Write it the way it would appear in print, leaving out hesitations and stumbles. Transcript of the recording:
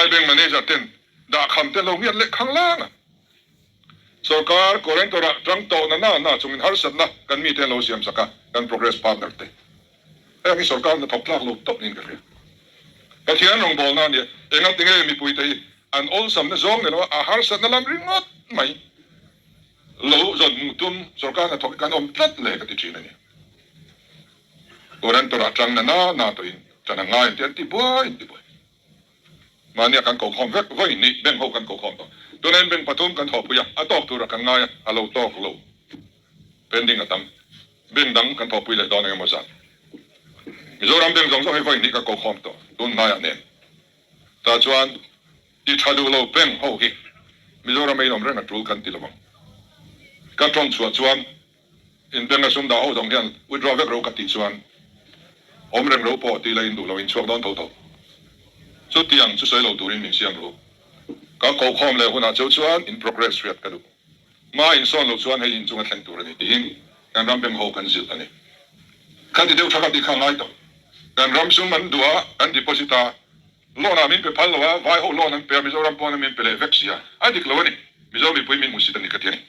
Vai bank manager ten dahkham te lo ngiat leh khanglang a. Sorkar guarantor-ah tang tawh na na na chungin harsatna kan mite an lo siam sak a, kan progress partner te. Hei ang hi sorkar hnathawk tlak lo tawp niin ka hria. Pathian rawngbawlna a nia, engati nge mipuite hi an awlsamna zawng ni lo a, a harsatna lam ringawt mai lo zawn hmuh tum sorkar hnathawk hi kan awm tlat le ka ti thin a ni. Guarantor-ah tang na na na tawhin tan a ngai an ti, an ti buai an ti buai. Mahnia kan kokhawm vek vawi hnih bank ho kan kokhawm tawh. Tunain bank pathum kan thawhpui a, a tawk tura kan ngai a, a lo tawk lo. Pending a tam. Bank dang kan thawhpui leh dawn engemaw zat. Mizoram bank zawng zawng hi vawi hnih ka kokhawm tawh tun hnaiah nen. Tah chuan ti tha duh lo bank ho hi Mizoram a inawm reng a tul kan ti lo ang. Ka tawng chhuah chuan In bank a sum dah ho zawng hian withdraw vek ro ka tih chuan awm reng ro pawh tih la in duh lo in chhuak dawn tho tho. Chutiang chu sawi lo turin min siam ru. Ka kokhawm leh hunah cheu chuan in progress hriat ka duh. Hma in sawn loh chuan hei in chunga thleng tur a ni tiin kan ram bank ho kan zilh a ni. Kha ti deuh tha ka tih kha a ngai tawh. Kan ram sum an duh a, kan deposit a, loan ah min pe phal lo a, vai ho loan an pe a, Mizoram pawn a min pe leh vek sia. A dik lo a ni. Mizo mipui min hmusit a ni ka ti a ni.